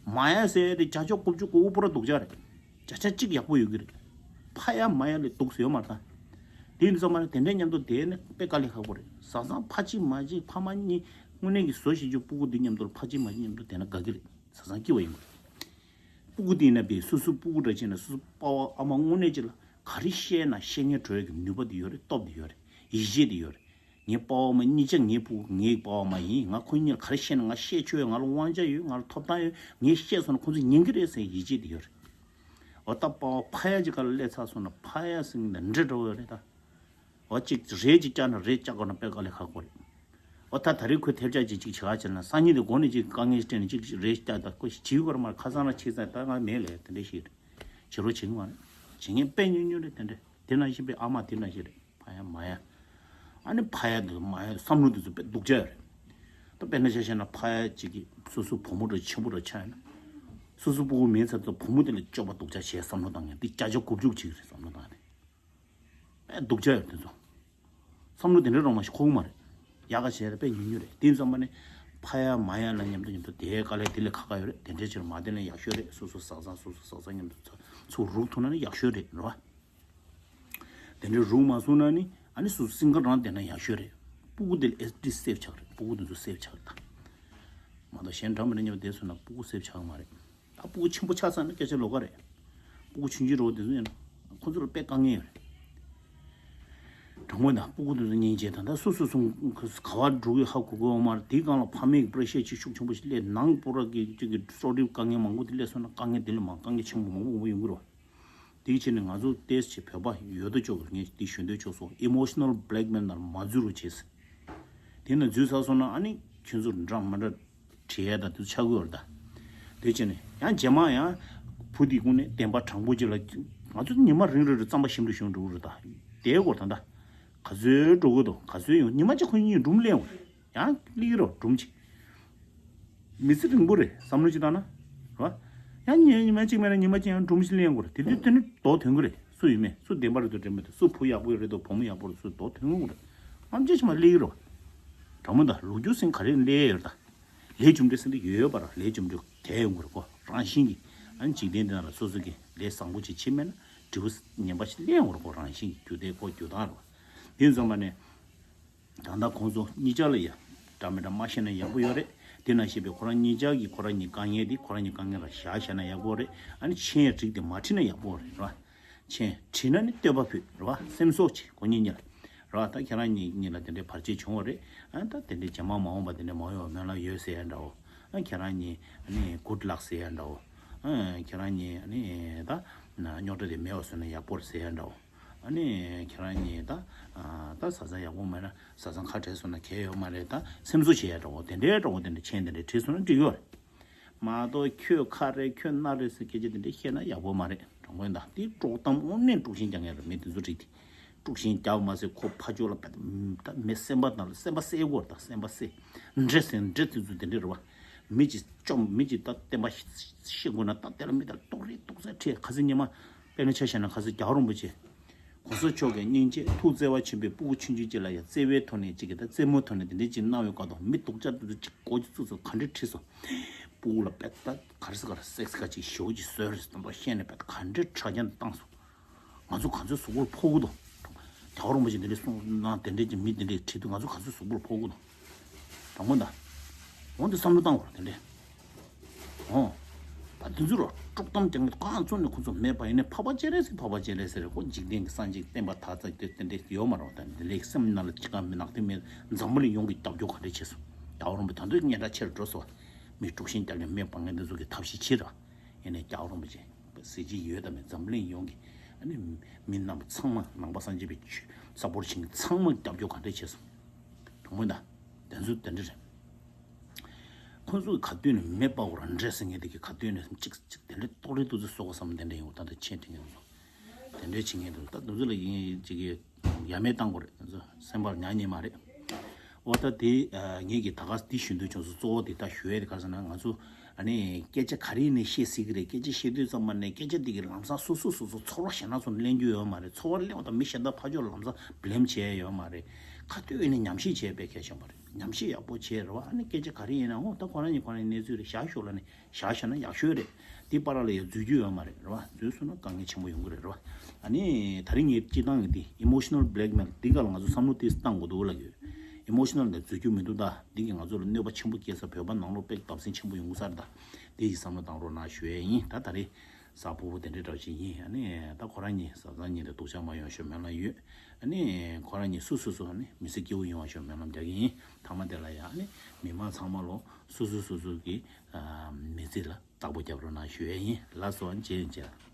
མ་ཡ་ཟེར་དེ་བརྒྱ་ཆ་དགུ་བཅུ་གོ་དགུ་པོ་ར་སྡུག་ཅག་རེད། བརྒྱ་ཆ་གཅིག་ཡག་པོ་ཡོད་ཀྱི་རེད། ཕ་ཡ་མ་ཡ་ལས་སྡུག་ཟེར་ཡོད་མ་རེད་ད། དེ་ཡིན་ཙང་མ་རེད་དེ་འདྲའི་མཉམ་དུ་བསྡད་ན་དཔེ་དཀའ་ལས་ཁག་པོ་རེད། བཟའ་ཚང་ཕ་གཅིག་མ་གཅིག་ཕ་མ་གཉིས་དངོས་གནས་ཀྱི་བཟོ་ཤེས་རྒྱུ་སྤུ་གུ་འདི་མཉམ་དུ་ཕ་གཅིག་མ་གཅིག་མཉམ་དུ་བསྡད་ན་དགའ་གི་རེད། བཟའ་ཚང་སྐྱིད་པ་ཡོང་གི་རེད། སྤུ་གུ་དེ་ཡིན་ན་བས་སོ་སོ་སྤུ་གུ་འདྲ་བྱས་ན་སོ་སོ་པ་ཕ་ཨ་མ་དངོས་གནས་ཅིག་ལ་ག་རེ་བཤད་ན་བཤད་ཉན་འགྲོ་ཡ་གི་ནུས་པ་དེ་ཡོད་རེད། སྟོབས་དེ་ཡོད་རེད། ཡིད་ཆེས་དེ་ཡོད་རེད། ངའི་པ་ཕ་མ་གཉིས་ཆ་ངའི་ཕྲུ་གུ་ངའི་པ་ཕ་མ་ཡིན། ང་ཁོ་གཉིས་ལ་ག་རེ་བཤད་ན་ང་བཤད་ཆོག་ཡོད། ང་ལ་དབང་ཆ་ཡོད། ང་ལ་ཐོབ་ཐང་ཡོད། ངས་བཤད་སོང་ན་ཁོ་ཚོས་ཉན་གྱི་རེད་ཟེར་ཡིད་ཆེས་དེ་ཡོད་རེད། འོ་ད་པ་ཕ་ཕ་ཡ་ཅིག་ག་ལ་སླེབས་ཚར་སོང་ན་ཕ་ཡ་ཟེར་མཁན་དེ་འདྲེ་འདྲ་བོ་ཡོད་རེད་ད། འོ་གཅིག་རེད་ཅིག་བཅག་ན་རེད་བཅག་དགོས་ན་དཔེ་དཀའ་ལས་ཁག་པོ་རེད། འོ་ད་ད་རེས་ཁོས་ཐེབས་ཆག་ཅིག་ཅིག་བྱེད་ག་བྱེད་ན་སང་ཉིན་དེ་འགོ་ནས་ཅིག་དཀའ་ངལ་སྤྲད་ནས་ཅིག་རེད་བཅག་ད་ཁོ་ཞིག་བྱེད་དགོས་རེད་མ་རེད། ཁ་སང་ལ་ཕྱི་ཚ་ད་ང་མེད་ལས་དེ་འདྲ་ཞིག་རེད། བྱེད་རོགས་བྱེད་གི་མ་རེད། བྱེད་མཁན་དཔེ་ཉུང་ཉུང་རེད། དེ་འདྲ་དེ་ནང་བཞིན་པའི་ཨ་མ་དེ་ནང་བཞིན་རེད། ཕ་ཡ་མ་ཡ། ཨ་ནི་ཕ་ཡ་འདི་ཚོ་མ་ཡ་བསམ་བློ་འདི་ཚོ་དཔེ་སྡུག་ཅག་ཡོད་རེད། ད་དཔེར་ན་ཆ་བཞག་ན་ཕ་ཡ་གཅིག་གིས་སོ་སོ་བུ་མོ་འདྲ་ཆེན་པོ་འདྲ་ཆགས་ཡོད་ན། སོ་སོ་སྤུ་གུ་མིན་ཚར་ཚོ་བུ་མོ་དེ་ལ་སྤྱོད་པ་སྡུག་ཅག་བྱས་བསམ་བློ་བཏང་ཡོད་འདི་བརྒྱ་ཆ་དགུ་བཅུ་གཅིག་རེད་བསམ་བློ་བཏང་ཡོད་དེ། དཔེ་སྡུག་ཅག་ཡོད་དེ་ཚོ། བསམ་བློ་དེ་འདྲའི་རོ་མ་ཞིག་འཁོར་གི་མ་རེད། ཡག་ག་བྱས་ཏེ་དཔེ་ཉུང་ཉུང་རེད། དེ་ཙམ་པ་ནི་ཕ་ཡ་མ་ཡ་ལ་མཉམ་དུ་མཉམ་དུ་དེའི་དཀའ་ལས་དེ་ལས་ཁག་ཁག་ཡོད་རེད། དེ་འདྲའི་ཕྱིར་མ་དེ་ལས་ཡག་ཤོས་རེད། སོ་སོ་བཟའ་ཚང་སོ་སོ་བཟའ་ཚང་མཉམ་དུ་ཚུར་རུག་ཐུབ་ན་ནི་ཡག་ཤོས་རེད་རེད་བ། དེ་འདྲའི་རུག་མ་སོང་ན་ནི་ཨ་ནི་སོ་སོ་སིང་ག་རང་བསྡད་ན་ཡག་ཤོས་རེད། སྤུ་གུ་དེ་ལ་ཨེ་ཊི་ལིསཊ་སེབ་ཆགས་རེད། སྤུ་གུ་དེ་ཚོ་སེབ་ཆགས་རེད་ད། མ་གཏོགས་གཞན་འདྲ་མི་འདྲ་མཉམ་དུ་བསྡད་སོང་ན་སྤུ་གུ་སེབ་ཆགས་མ་རེད། ད་སྤུ་གུ་ཆེན་པོ་ཆགས་ཚར་ན་སྐད་ཆ་ལོགས་ཀ་རེད། སྤུ་གུ་ཆུང་ཆུང་རོ་དེ་ཚོ་ཡིན་ན་ཁོ་ཚོ་ལ་དཔེ་དཀའ་ངལ་ཡོད་རེད། དྲང་པོ་ཡིན་ད། སྤུ་གུ་དེ་ཚོ་སྙིང་རྗེ་ད། ད་སོ་སོ་སོང་ག་བར་འགྲོ་གི་ཧ་གོ་གི་ཡོད་མ་རེད། དེའི་སྒང་ལ་ཕ་མས་པྲེ་ཤར་ཅིག་ཤུགས་ཆེན་པོ་ཞིག་སླེབས། ནང་པོ་ར་གི་ཅིག་གི་སྲོག་སྒྲིབ་དཀའ་ངལ་མང་པོ་དེ་སླེབས་སོང་ན་དཀའ་ངལ་དེ་ལས་མང་དཀའ་ངལ་ཆེན་པོ་མང་པོ་མང་པོ་ཡོང་གི་རེད་བ། དེའི་ཕྱིར་ནས་ང་ཚོ་ཏོག་ཙམ་བོད་པ་ཡོད་དོ་ཅོག་ངས་འདི་ཞུ་འདོད་ཅོག་སོང་། ཨི་མོ་ཤི་ནལ་བྷེ་ལེག་མེལ་ནང་མ་འཛུལ་རོགས་བྱེད་ཟེར། དེ་ནང་འཛུལ་ཚར་སོང་ན་ཨ་ནི་ཁྱོད་ཚོ་འདྲ་མི་འདྲ་བྲིས་ཡ་དང་དེ་ཚོ་ཆགས་ཀྱི་ཡོད་རེད་ད། དེ་བྱས་ནས་ཡང་རྗེས་མ་ཡང་བུ་དེའི་སྒང་ནས་བདེན་པ་དྲང་པོ་ཅིག་ལ་ང་ཚོ་ཉི་མ་རིང་རིང་རུ་རྩམ་པ་ཞིམ་རུ་ཞིམ་འགྲོ་གི་རེད་ད། དེའི་སྐོར་ད་ད་ག་ཚོད་འགྲོ་གི་འདུག་ག་ཚོད་ཡོང་། ཉི་མ་གཅིག་ཁོ་གཉིས་སྒྲུང་གླེང་བ་རེད། ཡང་སླེབས་ཀྱི་རེད་སྒྲུང་གཅིག་མི་ཚེ་རིང་པོ་རེད་བསམ་བློ་ཅིག་བཏང་ན། རེད་བ། ཡང་ཉི་ཉི་མ་གཅིག་མེད་ན་ཉི་མ་གཅིག་ཡང་སྒྲུང་ཞིག་གླེང་དགོས་རེད། དེ་དུས་དེ་ནི་མདོག་ཐོན་གི་རེད། སུ་ཡིན་མེད་སུ་བདེན་པ་རེད་འདུག་དྲན་མེད་དུ་སུ་བུ་ཡག་པོ་རེད་འདུག་བུ་མོ་ཡག་པོ་རེད་སུ་མདོག་ཐོན་གི་རེད། ཨམ་ཅེ་ཞིག་མ་སླེབས་ཀྱི་རེད་བ། དྲང་མོ་ད་ལོ་རྒྱུས་ཟིན་ག་རེ་སླེབས་ཡོད་རེད་ད། ལས་རྒྱུ་འབྲས་ཟིན་དུ་ཡོད་ཡོད་པ་ར་ལས་རྒྱུ་འབྲས་དེ་ཡོང་གི་རེད་གོ། རང་བཞིན་གྱིས་ཨ་ནི་འཇིག་རྟེན་འདི་ནང་ལ་སོ་སོ་གི་ལས་བཟང་པོ་ཅིག་བྱེད་མེད་ན་འབྲས་བུ་ངན་པ་ཞིག་སླེབས་ཡོང་གི་རེད་གོ། རང་བཞིན་གྱི་རྒྱུ་དེ་གོ་རྒྱུ་དང་རེད་བ། དེ་ཙམ་པ་ནས། ད་ལྟ་ཁོང་ཚོ་གཉིས་ཆ་ལ་ཡ་འདྲ་མི་འདྲ་མ་བཤད་ན་ཡག་པོ་ཡོད་རེད། དེ་ནང་བཞིན་པའི་ཁོ་རང་གཉིས་ཆ་གི་ཁོ་རང་གཉིས་དཀའ་ངལ་དེ་ཁོ་རང་གཉིས་དཀའ་ངལ་ལ་བཞག་བཞག་ན་ཡག་པོ་རེད། ཨ་ནི་མཆན་རིགས་དེ་མ་བྲིས་ན་ཡག་པོ་རེད་ར། མཆན་བྲིས་ན་ནི་བསྟོད་པ་ཕུལ་ར་བ། སེམས་གསོ་བྱེད་ཁོ་གཉིས་གཉིས་ལ་ར་བ། ད་ཁྱེད་རང་གཉིས་གཉིས་ལ་དེ་འདྲའི་བར་ཆད་བྱུང་བ་རེད། ཨ་ད་དེ་འདྲའི་རྗེས་མ་མ་འོངས་པ་དེ་འདྲའི་མ་ཡོང་བ་སྨོན་ལམ་ཡོད་ཟེར་ཡ་འདྲ་བོ། ཨ་ཁྱེད་རང་གཉིས་ཨ་ནི་གུཌ་ལག་ཟེར་ཡ་འདྲ་བོ། ཨ་ཁྱེད་རང་གཉིས་ཨ་ནི་ད་རྙོག་དྲ་དེ་མེད་པ་བཟོས་ན་ཡག་པོ་རེད་ཟེར་ཡ་འདྲ་བོ། ཨ་ནི་ཁྱེད་རང་གཉིས་ད་ད་བཟའ་ཚང་ཡག་པོ་མེད་ན། བཟའ་ཚང་ཁ་བྲལ་སོང་ན་གལ་ཡོད་མ་རེད། ད་སེམས་གསོ་བྱེད་ཡ་འདྲ་བོ་དེ་འདྲའི་འདྲ་བོ་དེ་འདྲ་མཆན་དེ་འདྲ་བྲིས་སོང་ན་འགྲིག་གི་རེད། མ་གཏོགས་ཁྱོད་ཁ་རེད་ཁྱོད་སྣ་རེད་ཟེར་སྐད་ཆ་དེ་འདྲ་བཤད་ན་ཡག་པོ་མ་རེད། དྲང་པོ་ཡིན་ད། དེ་དཀྲོག་གཏམ་དངོས་གནས་དཀྲུག་ཤིང་རྒྱག་མཁན་རེད། མི་དེ་ཚོ་རིགས་དེ་དཀྲུག་ཤིང་རྒྱག་མ་ཟད་ཁོ་ཕ་ཕྱོགས་ལ་བལྟ་ད་མི་སེམས་པ་དང་སེམས་པ་གསལ་དགོས་རེད། ད་སེམས་པ་གསལ། འདྲེ་ཟེར་འདྲེ་དེ་ཚོ་དེ་འདྲ་རེད་བ། མི་གཅིག་བཅོམ་མི་གཅིག་ད་བསྟན་པ་བཤད་དགོས་ན་ད་དེ་ལ་མི་དེ་ལ་ཏོག་རེ་ཏོག་ཙམ་ཁྲིད། ཁ་སང་ཉི་མ་དཔེར་ན་ཆ་བཞག་ན་ཁ་སང་རྒྱལ་བ་རིན་པོ་ཆེ་༸གོང་ས་མཆོག་གི་སྙིང་རྗེ་ཐུགས་བརྩེ་བ་ཆེན་པོས་སྤུ་གུ་ཆུང་ཆུང་ཅིག་ལ་ཡང་བརྩེ་བའི་ཐོག་ནས་ཅིག་གི་ད་རྩེད་མོའི་ཐོག་ནས་དེ་འདྲའི་ཅིག་གནང་བའི་སྐབས་དང་མི་སྡུག་ཅག་དེ་ཚོ་ཅིག་མགོ་ཅིག་བཙུགས་ཚོ་ག་འདྲས་ཁྲིད་སོང་། སྤུ་གུ་ལ་དཔེ་ད་ག་རེ་ཟེར་ག་རེ་སེག་སི་ག་ཅིག་ཞེ་པོ་ཅིག་བཟོས་རེད་ཟེར་དང་པོ་བཤད་ནས་དཔེ་ག་འདྲས་ཁྲག་རྒྱུན་བཏང་སོང་། ང་ཚོ་ག་ཚོད་གཟུགས་པོར་ཕོག་གི་འདུག་རྒྱལ་བ་རིན་པོ་ཆེ་འདི་འདྲས་གསུངས་གནང་དེ་འདྲས་ཀྱི་མི་འདི་འདྲས་ཁྲིད་དུས་ང་ཚོ་ག་ཚོད་གཟུགས་པོར་ཕོག་གི་འདུག་དྲང་པོ་ད། འོང་དེ་བསམ་བློ་བཏང་བར་དེ་འདྲས། ཨོ། ད་དེ་ཚོ་ར་དཀྲོག་གཏམ་རྒྱག་མཁན་གང་ཚོ་ནས་ཁོ་ཚོ་མེད་པ་ཡིན་ནས་ཕག་པ་སྤྱན་རས་ཟེར་ཕག་པ་སྤྱན་རས་ཟེར་ཁོ་འཇིག་རྟེན་གྱི་སངས་རྒྱས་བསྟན་པ་དར་ཚ་དེ་དེ་འདྲས་ཡོད་མ་རེད། ད་འདི་ལས་སེམས་ནང་ལ་ཅི་གང་མི་ནག་དེ་མེད། འཛམ་བུ་གླིང་ཡོངས་ཀྱི་རྒྱབ་སྐྱོར་ག་འདྲས་བྱས་སོང་། རྒྱལ་བ་རིན་པོ་ད་དུང་སྙན་གྲགས་ཆེ་རུ་འགྲོ་སོང་། མི་དཀྲུག་ཤིང་རྒྱག་མཁན་མེད་པ་ངན་དེ་ཚོ་གི་ཐབས་ཤེས་བྱེད་ར། ཡིན་ནས་རྒྱལ་བ་རིན་པོ་ཆེ་གཟི་བརྗིད་ཡོད་དམ་མེད་འཛམ་བུ་གླིང་ཡོངས་ཀྱི་ཨ་ནི་མི་རྣམས་ཚང་མ་ནང་པ་སངས་རྒྱས་པའི་ཆོས་ས་ཕོར་ཆེན་གྱི་ཚང་མ་རྒྱབ་སྐྱོར་ག་འདྲས་བྱས་སོང་། དྲང་པོ་ད། དེ་ཚོ་དེ་འདྲ་རེད། ཁོ་ཚོ་གི་ཁ་ཐུག་ནས་མེ་སྤར་བར་འདྲེ་ཟེར་མཁན་དེ་གི་ཁ་ཐུག་ནས་གཅིག་གཅིག་དེ་འདྲ་ཏོག་རེ་ཏོག་ཙེ་སོགས་བསམ་དེ་འདྲ་ཡིན་འོ་ད་ལྟ་ཆེན་དྲན་མཁན་ཚོ་དེ་འདྲ་བྱེད་མཁན་དེ་ད་དེ་ཚོ་ལ་ཡིན་གཅིག་གི་ཡ་མེད་བཏང་དགོས་རེད། དེ་ཚོ་སེམས་པར་ཉར་ཉན་མ་རེད། འོ་ད་དེ་ངེད་ཀྱི་ད་ག་དེ་ཞུ་འདོད་བྱུང་སོང་། གཙོ་བོ་དེ་ད་ཞུ་ཡས་དེ་ག་རེ་ཟེར་ན་ང་ཚོ་ཨ་ནི་སྐད་ཆ་ག་རེ་ནས་བཤད་སྲིད་གི་རེད། སྐད་ཆ་བཤད་དུས་ཙམ་པ་ནས་སྐད་ཆ་དེ་གི་ལམ་སང་སོ་སོ་སོ་སོ་ཚོར་བ་གཞན་དག་ཚོ་ལེན་རྒྱུ་ཡོད་མ་རེད། ཚོར་བ་ལེན་པ་དང་མི་གཞན་དག་ཕར་ཕྱོགས་ལམ་སང་བི་ལེམ་བྱས་ཡོད་མ་རེད། ཁ་ཐུག་ནས་ཉམས་ཞིབ་བྱས་པའི་གལ་ཆེན་པོ་རེད། ཉམས་ཞིབ་ཡག་པོ་བྱས་རེད་བ། ཨ་ནི་སྐད་ཆ་ག་རེ་ཡིན་ན་འོ་ད་ཁོ་རང་ཉིད་ཁོ་རང་གི་གནས་ཚུལ་རེད། བཞག་ཤོག་ལབ་ནས་བཞག་བཞག་ན་ཡག་ཤོས་རེད། དེ་པར་ལ་ཡང་འཛུལ་རྒྱུ་ཡོད་མ་རེད་རེད་བ། འཛུལ་སོང་ན་དཀའ་ངལ་ཆེན་པོ་ཡོང་གི་རེད་རེད་བ། ཨ་ནི་ད་རིང་ངས་སྤྱི་བཏང་གི་དེ་ཨི་མོ་ཤི་ནལ་བྷི་ལེག་མེལ་འདི་ག་ལ་ང་ཚོ་བསམ་བློ་ཏོག་ཙམ་བཏང་དགོས་འདུག་ལབ་ཡོད། ཨི་མོ་ཤི་ནལ་ནས་འཛུལ་རྒྱུ་མི་འདུག་ད་འདི་གིས་ང་ཚོ་ལ་གནོད་པ་ཆེན་པོ་སྐྱེལ་ས། བོད་པ་ནང་ལོགས་དཔེ་བརྡབ་གསིག་ཆེན་པོ་ཡོང་གི་ས་རེད་ད། དེ་ཡི་བསམ་བློ་བཏང་རོགས་གནང་ཞུ་ཡས་ཡིན། ད་ད་རེས་ གཟའ་ཕུར་བུ་དེ་འདྲའི་འདྲ་བ་ཞིག་ཡིན། ཨ་ནི་ད་ཁོ་རང་གཉིས་གཟའ་ཚང་གཉིས་དེ་སྡུག་ཅག་མ་ཡོང་ཞུ་སྨོན་ལམ་ཡོད། ཨ་ནི་ཁོ་རང་གཉིས་སོ་སོ་སོ་ཨ་ནི་མི་ཚེ་སྐྱིད་པོ་ཡོང་བ་ཞུ་སྨོན་ལམ་རྒྱག་གི་ཡིན། མཐའ་མ་དེ་ལ་ཡང་ཨ་ནི་མི་མང་ཚང་མ་ལོ་སོ་སོ་སོ་སོ་གི་ཨ་མི་ཚེ་ལ་བདག་པོ་རྒྱབ་རོགས་གནང་ཞུ་ཡས་ཡིན། ལགས་སོ། ཨ་ནི་མཇལ་ཡོང་། མཇལ།